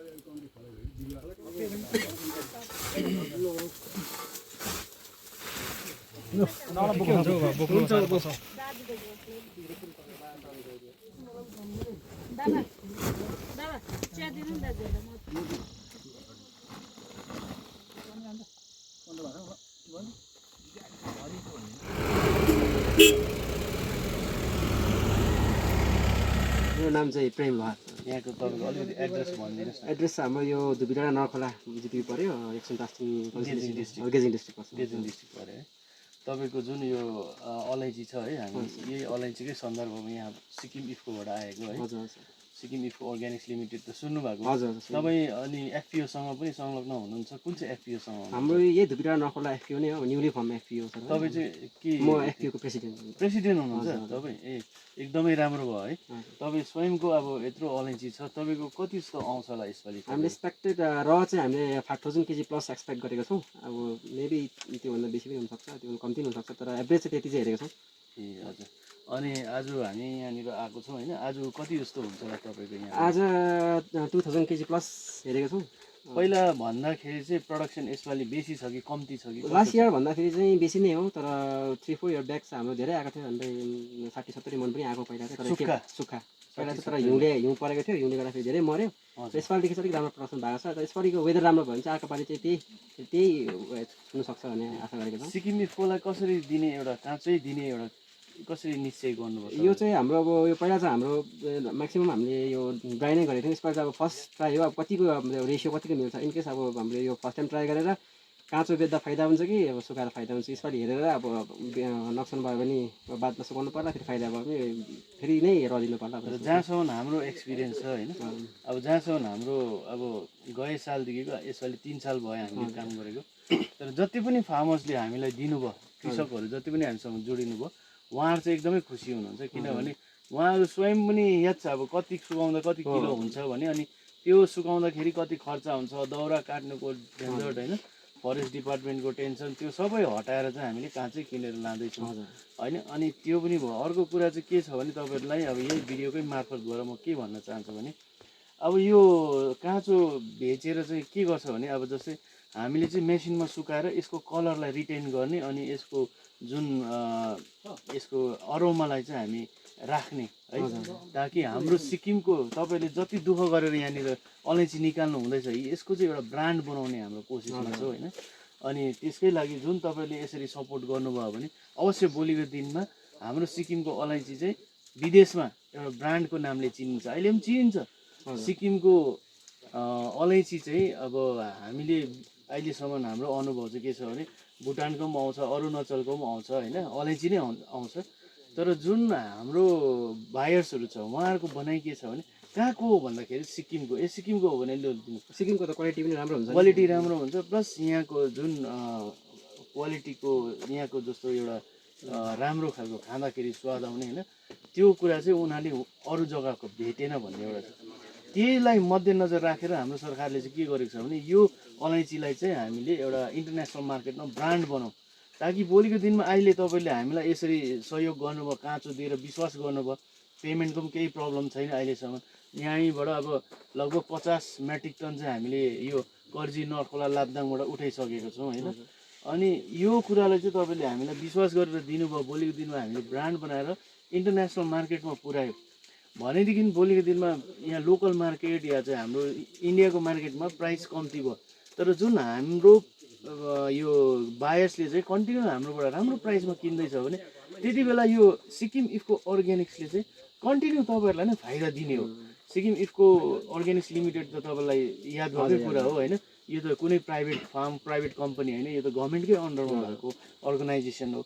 मेरो नाम चाहिँ प्रेम लोहार। यहाँको तपाईँको अलिकति एड्रेस भनिदिनुहोस् न। एड्रेस हाम्रो यो धुबीडाँडा नरखोला जिटिपी पर्यो, एकछिन टास्टिङ गेजिङ डिस्ट्रिक्ट पर्छ। गेजिङ डिस्ट्रिक्ट पऱ्यो है। तपाईँको जुन यो अलैँची छ है, हामी यही अलैँचीकै सन्दर्भमा यहाँ सिक्किम इफ्कोबाट आएको है। हजुर हजुर। सिक्किम इफ्को अर्ग्यानिक्स लिमिटेड त सुन्नुभएको? हजुर हजुर। तपाईँ अनि एफपिओसँग पनि संलग्न हुनुहुन्छ, कुन चाहिँ एफपिओसँग? हाम्रो यही धुबीडाँडा नरखोला एफपिओ नै हो, न्युली फर्म एफपिओ सर। तपाईँ चाहिँ के? म एफपिओको प्रेसिडेन्ट हुनुहुन्छ तपाईँ? ए एकदमै राम्रो भयो है। तपाईँ स्वयंको अब यत्रो अलैँची छ, तपाईँको कति जस्तो आउँछ होला यसपालि? हामीले एक्सपेक्टेड र चाहिँ हामीले 5000 केजी प्लस एक्सपेक्ट गरेको छौँ। अब मेबी त्योभन्दा बेसी पनि हुनसक्छ, त्योभन्दा कम्ती पनि हुनसक्छ, तर एभरेज चाहिँ त्यति चाहिँ हेरेको छौँ। ए हजुर। अनि आज हामी यहाँनिर आएको छौँ होइन, आज कति जस्तो हुन्छ होला तपाईँको यहाँ? आज 2000 केजी प्लस हेरेको छौँ। पहिला भन्दाखेरि चाहिँ प्रोडक्सन यसपालि बेसी छ कि कम्ती छ कि? लास्ट इयर भन्दाखेरि चाहिँ बेसी नै हो, तर 3-4 इयर ब्याक हाम्रो धेरै आएको थियो। हामीले 60-70 मन पनि आएको पहिला चाहिँ, तर सुक्खा पहिला चाहिँ, तर हिउँ परेको थियो, हिउँले गर्दाखेरि धेरै मऱ्यो। यसपालिदेखि चाहिँ अलिक राम्रो प्रोडक्सन भएको छ। तर यसपालिको वेदर राम्रो भयो भने चाहिँ अर्को पालि चाहिँ त्यही हुनसक्छ भन्ने आशा गरेको छौँ। सिक्किम इफ्कोलाई कसरी दिने, एउटा काँचै दिने एउटा कसरी निश्चय गर्नुभयो? यो चाहिँ हाम्रो अब यो पहिला चाहिँ हाम्रो म्याक्सिमम् हामीले यो ड्राई नै गरेको थियौँ। यसपालि चाहिँ अब फर्स्ट ट्राई हो। अब कतिको रेसियो कतिको मिल्छ, इनकेस अब हामीले यो फर्स्ट टाइम ट्राई गरेर काँचो बेच्दा फाइदा हुन्छ कि अब सुकाएर फाइदा हुन्छ, यसपालि हेरेर अब नक्सान भयो भने बादमा सुकाउनु पर्ला, फेरि फाइदा भयो भने फेरि नै रदिनु पर्ला। जहाँसम्म हाम्रो एक्सपिरियन्स छ होइन, अब जहाँसम्म हाम्रो अब गए सालदेखिको यसपालि 3 साल भयो हामीले काम गरेको, तर जति पनि फार्मर्सले हामीलाई दिनुभयो, कृषकहरू जति पनि हामीसँग जोडिनु भयो, उहाँहरू चाहिँ एकदमै खुसी हुनुहुन्छ। किनभने उहाँहरू स्वयं पनि याद छ अब कति सुकाउँदा कति किलो हुन्छ भने, अनि त्यो सुकाउँदाखेरि कति खर्च हुन्छ, दाउरा काट्नुको झन्झट होइन, फरेस्ट डिपार्टमेन्टको टेन्सन, त्यो सबै हटाएर चाहिँ हामीले काँचै किनेर लाँदैछौँ होइन। अनि त्यो पनि भयो। अर्को कुरा चाहिँ के छ भने तपाईँहरूलाई अब यही भिडियोकै मार्फतबाट म के भन्न चाहन्छु भने, अब यो काँचो बेचेर चाहिँ के गर्छ भने, अब जस्तै हामीले चाहिँ मेसिनमा सुकाएर यसको कलरलाई रिटेन गर्ने, अनि यसको जुन यसको अरोमालाई चाहिँ हामी राख्ने है, ताकि हाम्रो सिक्किमको तपाईँले जति दुःख गरेर यहाँनिर अलैँची निकाल्नु हुँदैछ, यसको चाहिँ एउटा ब्रान्ड बनाउने हाम्रो कोसिसमा छ होइन। अनि त्यसकै लागि जुन तपाईँले यसरी सपोर्ट गर्नुभयो भने अवश्य भोलिको दिनमा हाम्रो सिक्किमको अलैँची चाहिँ विदेशमा एउटा ब्रान्डको नामले चिनिन्छ। अहिले पनि चिनिन्छ सिक्किमको अलैँची चाहिँ। अब हामीले अहिलेसम्म हाम्रो अनुभव चाहिँ के छ भने, भुटानको पनि आउँछ, अरुणाचलको पनि आउँछ होइन, अलैँची नै आउँछ। तर जुन हाम्रो बायर्सहरू छ उहाँहरूको भनाइ के छ भने, कहाँको हो भन्दाखेरि सिक्किमको। सिक्किमको हो भने सिक्किमको त क्वालिटी पनि राम्रो हुन्छ, क्वालिटी राम्रो हुन्छ, प्लस यहाँको जुन क्वालिटीको यहाँको जस्तो एउटा राम्रो खालको खाँदाखेरि स्वाद आउने होइन, त्यो कुरा चाहिँ उनीहरूले अरू जग्गाको भेटेन भन्ने एउटा छ। त्यसलाई मध्यनजर राखेर हाम्रो सरकारले चाहिँ के गरेको छ भने, यो अलैँचीलाई चाहिँ हामीले एउटा इन्टरनेसनल मार्केटमा ब्रान्ड बनाऊ, ताकि भोलिको दिनमा अहिले तपाईँले हामीलाई यसरी सहयोग गर्नुभयो, काँचो दिएर विश्वास गर्नुभयो, पेमेन्टको पनि केही प्रब्लम छैन अहिलेसम्म। यहीँबाट अब लगभग 50 मेट्रिक टन चाहिँ हामीले यो कर्जी नरखोला लाब्दाङबाट उठाइसकेको छौँ होइन। अनि यो कुरालाई चाहिँ तपाईँले हामीलाई विश्वास गरेर दिनुभयो, भोलिको दिनमा हामीले ब्रान्ड बनाएर इन्टरनेसनल मार्केटमा पुऱ्यायो भनेदेखि भोलिको दिनमा यहाँ लोकल मार्केट या चाहिँ हाम्रो इन्डियाको मार्केटमा प्राइस कम्ती भयो, तर जुन हाम्रो यो बायर्सले चाहिँ कन्टिन्यू हाम्रोबाट राम्रो प्राइसमा किन्दैछ भने त्यति बेला यो सिक्किम इफ्को अर्ग्यानिक्सले चाहिँ कन्टिन्यू तपाईँहरूलाई नै फाइदा दिने हो। सिक्किम इफ्को अर्ग्यानिक्स लिमिटेड त तपाईँलाई याद भएकै कुरा हो होइन, यो त कुनै प्राइभेट फार्म, प्राइभेट कम्पनी होइन, यो त गभर्मेन्टकै अन्डरमा भएको अर्गनाइजेसन हो।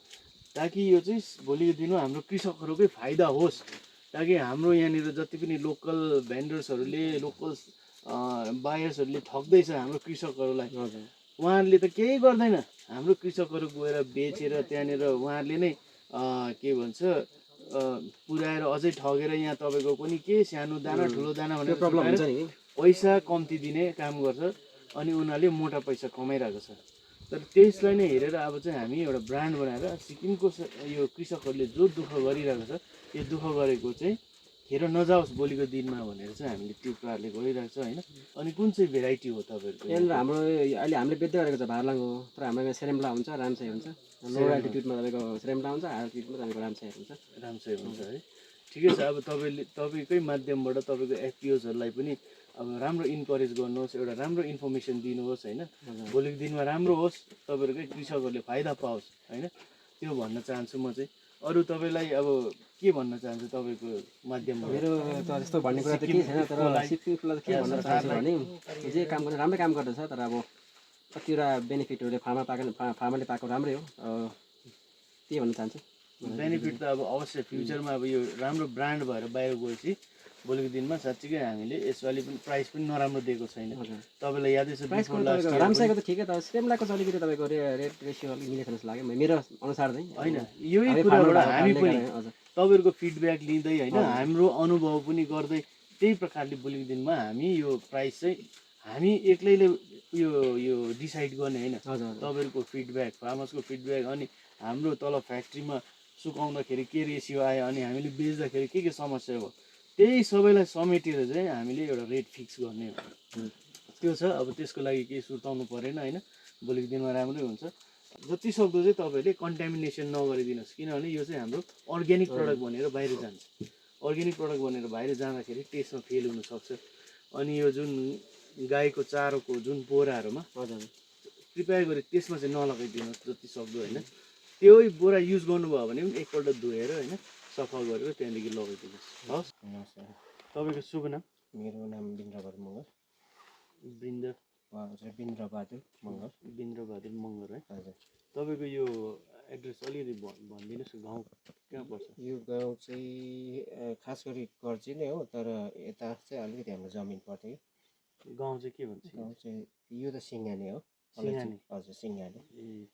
ताकि यो चाहिँ भोलिको दिनमा हाम्रो कृषकहरूकै फाइदा होस्, ताकि हाम्रो यहाँनिर जति पनि लोकल भेन्डर्सहरूले, लोकल बायर्सहरूले ठग्दैछ हाम्रो कृषकहरूलाई, उहाँहरूले त केही गर्दैन। हाम्रो कृषकहरू गएर बेचेर त्यहाँनिर उहाँहरूले नै के भन्छ पुऱ्याएर अझै ठगेर यहाँ तपाईँको पनि के सानो दाना ठुलो दाना भनेर प्रब्लम हुन्छ नि, पैसा कम्ती दिने काम गर्छ, अनि उनीहरूले मोटा पैसा कमाइरहेको छ। तर त्यसलाई नै हेरेर अब चाहिँ हामी एउटा ब्रान्ड बनाएर सिक्किमको यो कृषकहरूले जो दुःख गरिरहेको छ, यो दुःख गरेको चाहिँ खेर नजाओस् भोलिको दिनमा भनेर चाहिँ हामीले त्यो प्रकारले गरिरहेको छ होइन। अनि कुन चाहिँ भेराइटी हो तपाईँहरूको? यहाँनिर हाम्रो अहिले हामीले बेच्दै गरेको चाहिँ भारलाङ हो, तर हाम्रो सेरेम्ला हुन्छ, रामसाई हुन्छ। लो एल्टिट्युडमा तपाईँको सेरेम्ला हुन्छ, हाई एल्टिट्युडमा तपाईँको रामसाई हुन्छ। रामसाई हुन्छ है। ठिकै छ, अब तपाईँकै माध्यमबाट तपाईँको एफपिओजहरूलाई पनि अब राम्रो इन्करेज गर्नुहोस्, एउटा राम्रो इन्फर्मेसन दिनुहोस् होइन। भोलिको दिनमा राम्रो होस्, तपाईँहरूकै कृषकहरूले फाइदा पाओस् होइन, त्यो भन्न चाहन्छु म चाहिँ। अरू तपाईँलाई अब के भन्न चाहन्छु तपाईँको माध्यमबाट? मेरो त त्यस्तो भन्ने कुरा त केही छैन, तर सिक्किमको लागि के भन्न चाहन्छु भने जे काम गर्ने राम्रै काम गर्दैछ, तर अब कतिवटा बेनिफिटहरूले फार्मरले पाएको राम्रै हो, त्यही भन्न चाहन्छु। बेनिफिट त अब अवश्य फ्युचरमा अब यो राम्रो ब्रान्ड भएर बाहिर गएपछि भोलिको दिनमा साँच्चीकै हामीले यसपालि पनि प्राइस पनि नराम्रो दिएको छैन। तपाईँलाई यादै छ रामसाईको त ठिकै, तर सेरेम्लाको चाहिँ अलिकति तपाईँको रेट रेसियो अलिक मिलेको जस्तो लाग्यो मेरो अनुसार चाहिँ। होइन, यही कुराबाट हामी पनि तपाईँहरूको फिडब्याक लिँदै होइन, हाम्रो अनुभव पनि गर्दै त्यही प्रकारले भोलिको दिनमा हामी यो प्राइस चाहिँ हामी एक्लैले यो डिसाइड गर्ने होइन। तपाईँहरूको फिडब्याक, फार्मर्सको फिडब्याक, अनि हाम्रो तल फ्याक्ट्रीमा सुकाउँदाखेरि के रेसियो आयो, अनि हामीले बेच्दाखेरि के समस्या भयो, त्यही सबैलाई समेटेर चाहिँ हामीले एउटा रेट फिक्स गर्ने हो। त्यो छ, अब त्यसको लागि केही सुर्ताउनु परेन होइन, भोलिको दिनमा राम्रै हुन्छ। जति सक्दो चाहिँ तपाईँले कन्टामिनेसन नगरिदिनुहोस्, किनभने यो चाहिँ हाम्रो अर्ग्यानिक प्रडक्ट भनेर बाहिर जान्छ। अर्ग्यानिक प्रडक्ट भनेर बाहिर जाँदाखेरि टेस्टमा फेल हुनसक्छ। अनि यो जुन गाईको चारोको जुन बोराहरूमा कृपया गरी त्यसमा चाहिँ नलगाइदिनुहोस् जति सक्दो होइन। त्यही बोरा युज गर्नुभयो भने पनि एकपल्ट धोएर होइन सफा गरेर त्यहाँदेखि लगाइदिनुहोस्। हस्, तपाईँको शुभ नाम? मेरो नाम बिन्द्रबहादुर मगर। बिन्द्रबहादुर मगर। बिन्द्रबहादुर मगर है। हजुर। तपाईँको यो एड्रेस अलिकति भनिदिनुहोस्, गाउँ कहाँ पर्छ? यो गाउँ चाहिँ खास गरी कर्जी नै हो, तर यता चाहिँ अलिकति हाम्रो जमिन पर्थ्यो कि। गाउँ चाहिँ के भन्छ? गाउँ चाहिँ यो त सिङ्गाने हो। सिङ्गाने? हजुर, सिङ्गाने। ए,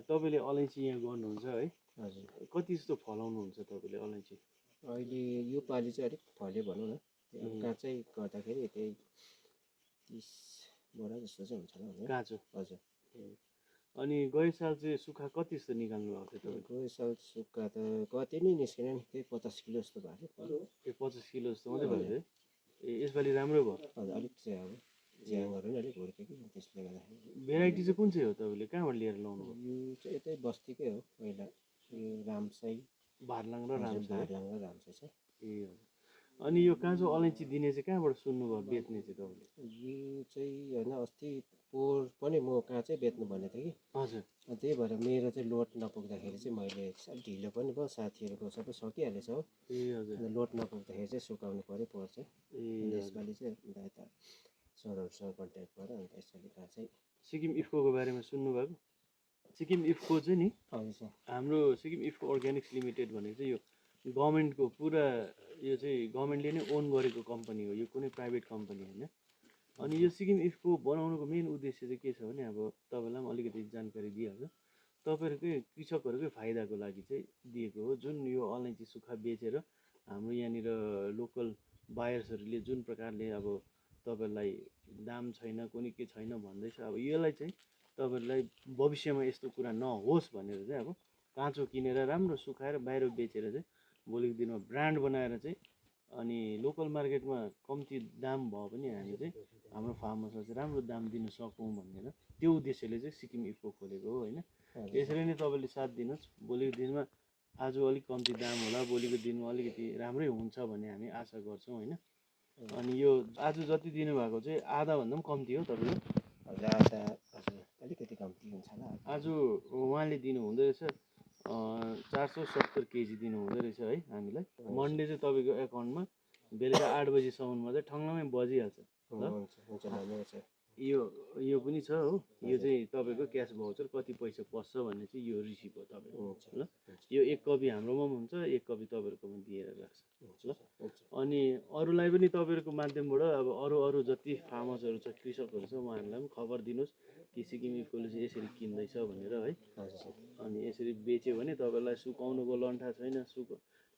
तपाईँले अलैँची यहाँ गर्नुहुन्छ है? हजुर। कति जस्तो फलाउनुहुन्छ तपाईँले अलैँची? अहिले यो पालि चाहिँ अलिक फल्यो भनौँ न, काँचै गर्दाखेरि त्यही 30 बोरा जस्तो चाहिँ हुन्छ होला काँचो? हजुर। अनि गए साल चाहिँ सुक्खा कति जस्तो निकाल्नु भएको थियो तपाईँले? गए साल सुक्खा त कति नै निस्केन नि, त्यही 50 किलो जस्तो भएको थियो। ए, 50 किलो जस्तो मात्रै भयो है? ए, यसपालि राम्रो भयो? हजुर, अलिक चाहिँ अब झ्याङहरू नि अलिक हुर्क्यो कि, त्यसले गर्दाखेरि। भेराइटी चाहिँ कुन चाहिँ हो तपाईँले कहाँबाट लिएर लाउनु भयो? यो चाहिँ यतै बस्तीकै हो, पहिला यो रामसाई, भारलाङ र रामसाई? भारलाङ र रामसाई चाहिँ। ए हजुर। अनि यो काँचो अलैँची दिने चाहिँ कहाँबाट सुन्नुभयो बेच्ने चाहिँ तपाईँले? यो चाहिँ होइन, अस्ति पोहोर पनि म काँचै बेच्नु भनेको थिएँ कि। हजुर। त्यही भएर मेरो चाहिँ लोड नपुग्दाखेरि चाहिँ मैले ढिलो पनि भयो, साथीहरूको सबै सकिहालेछ हो। ए हजुर। लोड नपुग्दाखेरि चाहिँ सुकाउनु पऱ्यो पोहोर चाहिँ। ए, यसपालि चाहिँ यता सरहरूसँग कन्ट्याक्ट गरेर अन्त यसपालि काँचै। सिक्किम इफ्कोको बारेमा सुन्नुभएको? सिक्किम इफ्को चाहिँ नि हजुर, हाम्रो सिक्किम इफ्को अर्ग्यानिक्स लिमिटेड भनेको चाहिँ यो गभर्मेन्टको पुरा, यो चाहिँ गभर्मेन्टले नै ओन गरेको कम्पनी हो, यो कुनै प्राइभेट कम्पनी होइन। अनि यो सिक्किम इफ्को बनाउनुको मेन उद्देश्य चाहिँ के छ भने अब तपाईँलाई पनि अलिकति जानकारी दिइहाल्छु। तपाईँहरूकै कृषकहरूकै फाइदाको लागि चाहिँ दिएको हो। जुन यो अलैँची सुक्खा बेचेर हाम्रो यहाँनिर लोकल बायर्सहरूले जुन प्रकारले अब तपाईँहरूलाई दाम छैन, कुनै के छैन भन्दैछ, अब यसलाई चाहिँ तपाईँहरूलाई भविष्यमा यस्तो कुरा नहोस् भनेर चाहिँ अब काँचो किनेर राम्रो सुकाएर बाहिर बेचेर चाहिँ भोलिको दिनमा ब्रान्ड बनाएर चाहिँ अनि लोकल मार्केटमा कम्ती दाम भयो पनि हामी चाहिँ हाम्रो फार्मर्सलाई चाहिँ राम्रो दाम दिन सकौँ भनेर त्यो उद्देश्यले चाहिँ सिक्किम इफ्को खोलेको हो होइन। यसरी नै तपाईँले साथ दिनुहोस्। भोलिको दिनमा आज अलिक कम्ती दाम होला, भोलिको दिनमा अलिकति राम्रै हुन्छ भन्ने हामी आशा गर्छौँ होइन। अनि यो आज जति दिनुभएको चाहिँ आधाभन्दा पनि कम्ती हो तपाईँले? हजुर, आधा हजुर अलिकति कम्ती हुन्छ होला। आज उहाँले दिनु हुँदो रहेछ 470 केजी दिनु हुँदो रहेछ है हामीलाई। मन्डे चाहिँ तपाईँको एकाउन्टमा बेलुका 8 बजीसम्ममा चाहिँ ठङ्गमै बजिहाल्छ ल। यो पनि छ हो, यो चाहिँ तपाईँको क्यास भाउचर कति पैसा पस्छ भन्ने चाहिँ यो रिसिभ हो तपाईँको ल। यो 1 कपी हाम्रोमा पनि हुन्छ, 1 कपी तपाईँहरूकोमा दिएर राख्छ ल। अनि अरूलाई पनि तपाईँहरूको माध्यमबाट अब अरू जति फार्मर्सहरू छ, कृषकहरू छ, उहाँहरूलाई पनि खबर दिनुहोस् कि सिक्किम इफ्कोले चाहिँ यसरी किन्दैछ भनेर है। अनि यसरी बेच्यो भने तपाईँलाई सुकाउनुको लन्ठा छैन,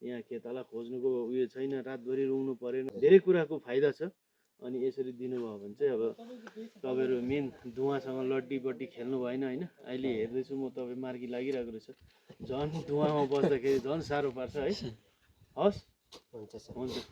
यहाँ खेताला खोज्नुको उयो छैन, रातभरि रुङ्नु परेन, धेरै कुराको फाइदा छ। अनि यसरी दिनुभयो भने चाहिँ अब तपाईँहरू मेन धुवासँग लड्डीबड्डी खेल्नु भएन होइन। अहिले हेर्दैछु म तपाईँ मार्गी लागिरहेको रहेछ, झन् धुवामा बस्दाखेरि झन् साह्रो पार्छ है। हस्। हुन्छ सर हुन्छ